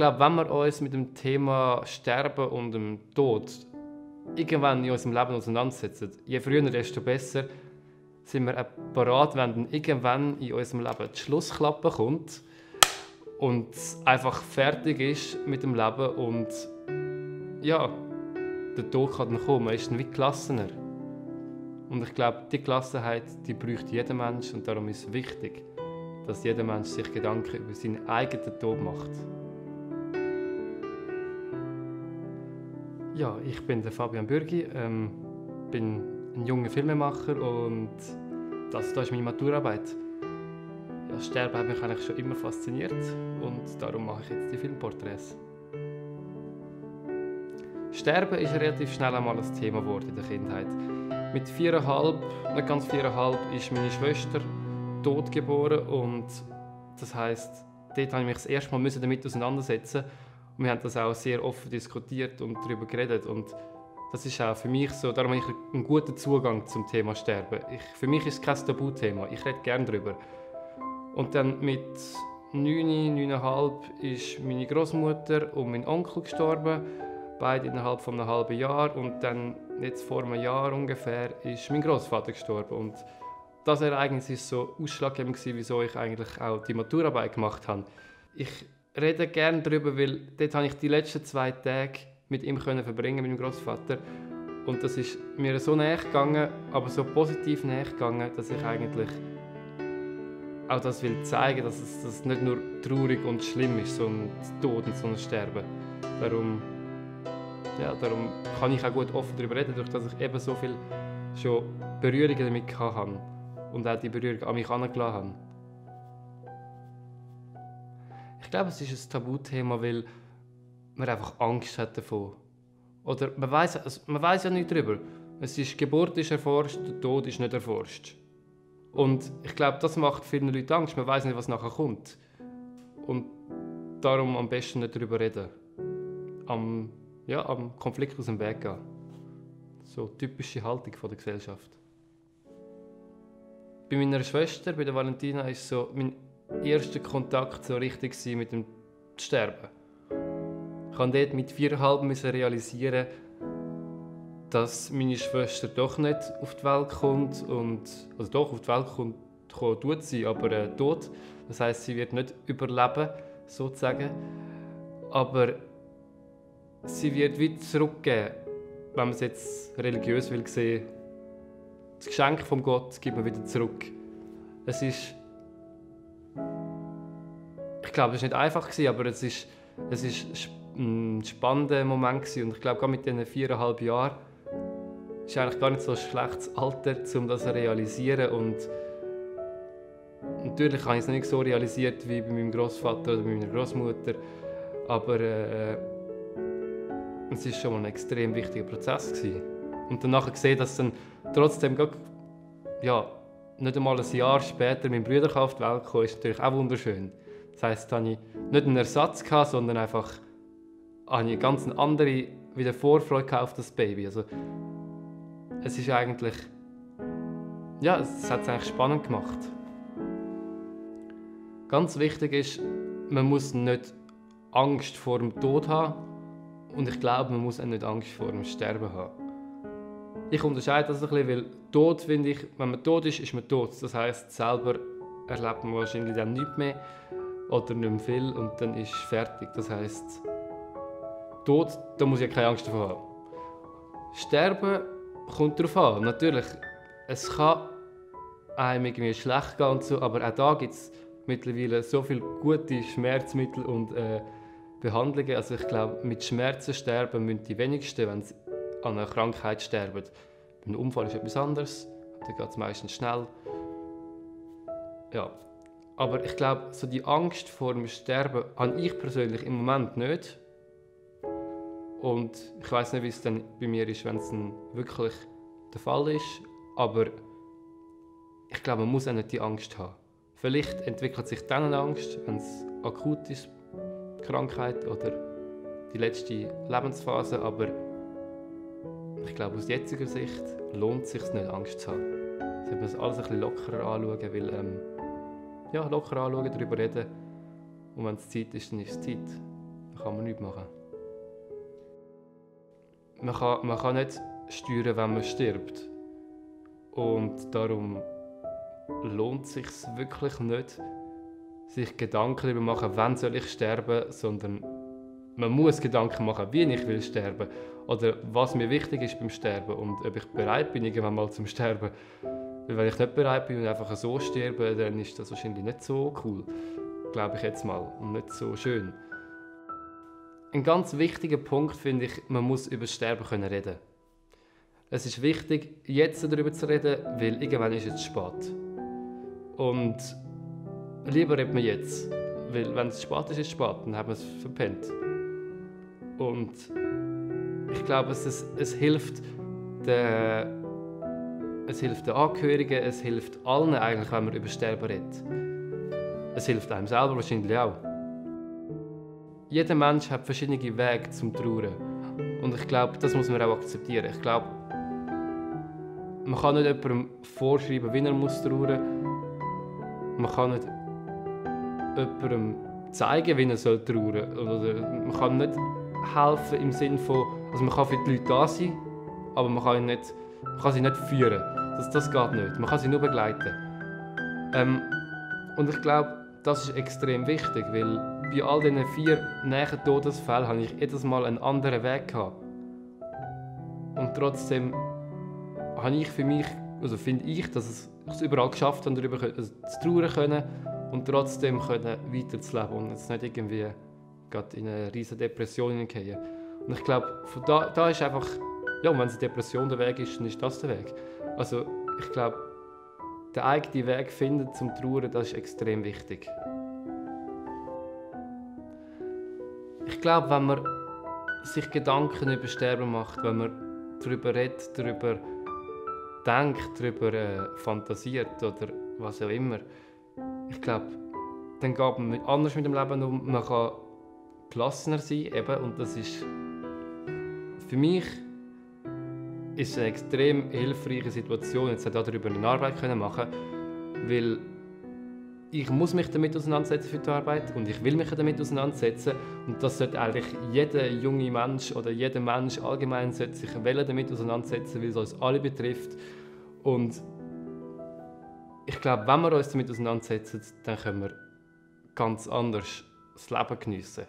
glaube, wenn wir uns mit dem Thema Sterben und dem Tod irgendwann in unserem Leben auseinandersetzen, je früher, desto besser, sind wir auch bereit, wenn dann irgendwann in unserem Leben die Schlussklappe kommt und es einfach fertig ist mit dem Leben und ja, der Tod kann dann kommen, man ist dann wie gelassener. Und ich glaube, die Gelassenheit, die braucht jeder Mensch und darum ist es wichtig, dass jeder Mensch sich Gedanken über seinen eigenen Tod macht. Ja, ich bin der Fabian Bürgi, bin ein junger Filmemacher und das ist meine Maturarbeit. Ja, Sterben hat mich eigentlich schon immer fasziniert und darum mache ich jetzt die Filmporträts. Sterben ist relativ schnell einmal ein Thema geworden in der Kindheit. Mit 4,5, nicht ganz 4,5, ist meine Schwester tot geboren und das heisst, dort musste ich mich das erste Mal damit auseinandersetzen. Und wir haben das auch sehr offen diskutiert und darüber geredet. Und das ist auch für mich so, darum habe ich einen guten Zugang zum Thema Sterben. Für mich ist es kein Tabuthema, ich rede gerne darüber. Und dann mit 9,5 ist meine Großmutter und mein Onkel gestorben, beide innerhalb von einem halben Jahr. Und dann, jetzt vor einem Jahr ungefähr, ist mein Großvater gestorben. Und das Ereignis war so ausschlaggebend, wieso ich eigentlich auch die Maturarbeit gemacht habe. Ich rede gerne darüber, weil dort habe ich die letzten 2 Tage mit ihm verbringen, mit meinem Großvater. Und das ist mir so näher gegangen, aber so positiv näher gegangen, dass ich eigentlich auch das will zeigen, dass es nicht nur traurig und schlimm ist, so ein Tod und so ein Sterben. Darum kann ich auch gut offen darüber reden, durch dass ich eben so viel schon Berührungen damit hatte und auch die Berührung an mich herangelassen habe. Ich glaube, es ist ein Tabuthema, weil man einfach Angst hat davon. Oder man weiss ja nicht darüber. Die Geburt ist erforscht, der Tod ist nicht erforscht. Und ich glaube, das macht vielen Leuten Angst. Man weiss nicht, was nachher kommt. Und darum am besten nicht darüber reden. Am Konflikt aus dem Weg gehen. So typische Haltung der Gesellschaft. Bei meiner Schwester, bei der Valentina, war so mein erster Kontakt so richtig mit dem Sterben. Ich musste dort mit 4,5 realisieren, dass meine Schwester doch nicht auf die Welt kommt. Also doch, auf die Welt kommen tut sie, aber tot. Das heisst, sie wird nicht überleben, sozusagen. Aber sie wird wie zurückgeben, wenn man es jetzt religiös will sehen. Das Geschenk von Gott gibt man wieder zurück. Ich glaube, es war nicht einfach, aber es war ein spannender Moment. Und ich glaube, gerade mit diesen 4,5 Jahren ist eigentlich gar nicht so ein schlechtes Alter, um das zu realisieren. Und natürlich habe ich es nicht so realisiert wie bei meinem Großvater oder bei meiner Großmutter. Aber es war schon ein extrem wichtiger Prozess gewesen. Und danach gesehen, dass dann trotzdem nicht einmal ein Jahr später mein Bruder auf die Welt kam, ist natürlich auch wunderschön. Das heisst, da hatte ich nicht einen Ersatz, sondern einfach eine ganz andere wieder Vorfreude auf das Baby. Also, es ist eigentlich, es hat es eigentlich spannend gemacht. Ganz wichtig ist, man muss nicht Angst vor dem Tod haben und ich glaube, man muss auch nicht Angst vor dem Sterben haben. Ich unterscheide das ein bisschen, weil Tod, finde ich, wenn man tot ist, ist man tot. Das heisst, selber erlebt man wahrscheinlich dann nichts mehr oder nicht mehr viel und dann ist fertig. Das heisst, Tod, da muss ich keine Angst davor haben. Sterben kommt darauf an. Natürlich, es kann einem irgendwie schlecht gehen und so, aber auch da gibt es mittlerweile so viele gute Schmerzmittel und Behandlungen. Also ich glaube, mit Schmerzen sterben müssen die wenigsten, wenn sie an einer Krankheit sterben. Bei einem Unfall ist etwas anderes, da geht es meistens schnell. Ja. Aber ich glaube, so die Angst vor dem Sterben habe ich persönlich im Moment nicht. Und ich weiss nicht, wie es dann bei mir ist, wenn es dann wirklich der Fall ist. Aber ich glaube, man muss auch nicht die Angst haben. Vielleicht entwickelt sich dann eine Angst, wenn es akut ist, die Krankheit oder die letzte Lebensphase. Aber ich glaube, aus jetziger Sicht lohnt es sich nicht, Angst zu haben. Sollte man das alles ein bisschen lockerer anschauen, weil locker anschauen, darüber reden. Und wenn es Zeit ist, dann ist es Zeit. Man kann man nichts machen. Man kann nicht steuern, wenn man stirbt. Und darum lohnt es sich wirklich nicht, sich Gedanken darüber machen, wann soll ich sterben, sondern man muss Gedanken machen, wie ich will sterben oder was mir wichtig ist beim Sterben und ob ich bereit bin, irgendwann mal zum Sterben. Weil wenn ich nicht bereit bin und einfach so sterbe, dann ist das wahrscheinlich nicht so cool, glaube ich jetzt mal, und nicht so schön. Ein ganz wichtiger Punkt finde ich, man muss über das Sterben reden können. Es ist wichtig, jetzt darüber zu reden, weil irgendwann ist es spät. Und lieber redet man jetzt, weil wenn es spät ist, ist es spät, dann haben wir es verpennt. Und ich glaube, es hilft den Angehörigen, es hilft allen eigentlich, wenn man über Sterben redet. Es hilft einem selber wahrscheinlich auch. Jeder Mensch hat verschiedene Wege zum Trauern. Und ich glaube, das muss man auch akzeptieren. Ich glaube, man kann nicht jemandem vorschreiben, wie er muss trauern muss. Man kann nicht jemandem zeigen, wie er trauern soll. Oder man kann nicht helfen im Sinne von, also man kann für die Leute da sein, aber man kann sie nicht führen. Das geht nicht. Man kann sie nur begleiten. Und ich glaube, das ist extrem wichtig, weil bei all diesen 4 nahen Todesfällen hatte ich jedes Mal einen anderen Weg gehabt. Und trotzdem habe ich für mich, also finde ich, dass ich es überall geschafft habe, darüber zu trauern können und trotzdem weiterzuleben und jetzt nicht irgendwie gerade in eine riesige Depression hineingehen. Und ich glaube, da ist einfach, ja, wenn eine Depression der Weg ist, dann ist das der Weg. Also ich glaube, den eigenen Weg finden zum Trauern, das ist extrem wichtig. Ich glaube, wenn man sich Gedanken über Sterben macht, wenn man darüber redet, darüber denkt, darüber fantasiert oder was auch immer, ich glaube, dann geht man anders mit dem Leben um. Man kann gelassener sein, eben, und das ist für mich ist eine extrem hilfreiche Situation, jetzt darüber eine Arbeit machen können, weil ich muss mich damit auseinandersetzen für die Arbeit und ich will mich damit auseinandersetzen und das sollte eigentlich jeder junge Mensch oder jeder Mensch allgemein sollte sich damit auseinandersetzen, weil es uns alle betrifft. Und ich glaube, wenn wir uns damit auseinandersetzen, dann können wir ganz anders das Leben geniessen.